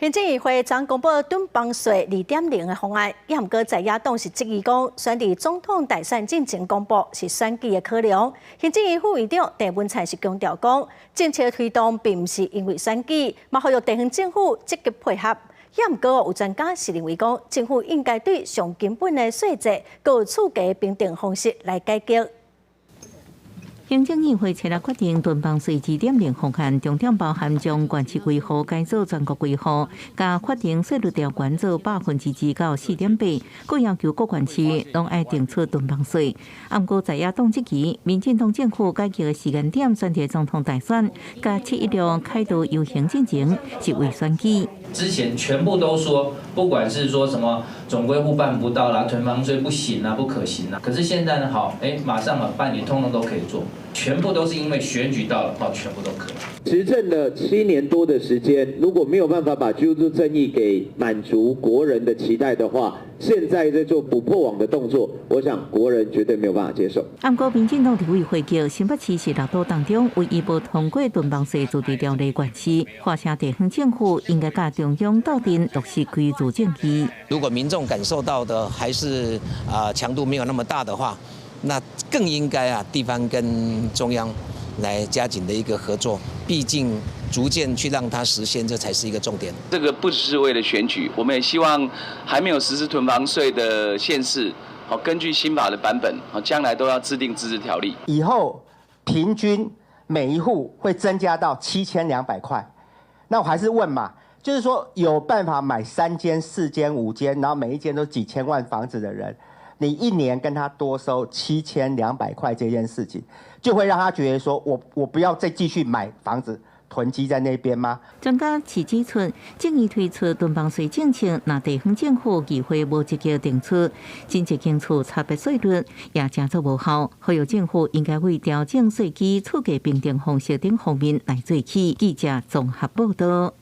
行政院會昨公布囤房稅2.0的方案，也毋過在野黨是質疑講，選佇總統大選進前公布是選舉的考量。行政院副院長鄭文燦是強調講，政策推動並毋是因為選舉，嘛呼籲地方政府積極配合。也毋過有專家是認為講，政府應該對上根本的稅制閣厝價評定方式來改革。行政院會初六決定囤房稅2.0方案，重點包含將縣市規劃改做全國規劃，共法定稅率調懸做2%到4.8，閣要求各縣市攏愛定出囤房稅。毋過在野黨質疑，民進黨政府改革的時間點選佇總統大選，共7/16凱道遊行進前是為選舉。之前全部都說，不管是說什麼總歸戶辦不到啦，囤房稅不行啊，不可行啊。可是現在呢，好，欸，馬上啊，半年通通都可以做。全部都是因為選舉到了，哦，全部都可以。執政了7年多的時間，如果沒有辦法把居住正義給滿足國人的期待的話，現在在做補破網的動作，我想國人絕對沒有辦法接受。毋過民進黨立委回擊，新北市是六都當中唯一無通過囤房稅自治條例縣市，華城地方政府應該佮中央鬥陣落實居住正義。如果民眾感受到的還是啊強度沒有那麼大的話，那更應該啊，地方跟中央來加緊的一個合作，畢竟逐漸去讓它實現，這才是一個重點。這個不只是為了選舉，我們也希望還沒有實施囤房稅的縣市，好，根據新法的版本，好，將來都要制定自治條例。以後平均每一戶會增加到7200塊。那我還是問嘛，就是說有辦法買三間、四間、五間，然後每一間都幾千萬房子的人，你一年跟他多收7200塊這件事情，就會讓他覺得說我不要再繼續買房子囤積在那邊嗎？專家是指出，正義推出囤房稅政策，若地方政府議會無積極定出，真濟間厝差別稅率也誠做無效，呼籲政府應該為調整稅基、厝價評定方式等方面來做起。記者綜合報道。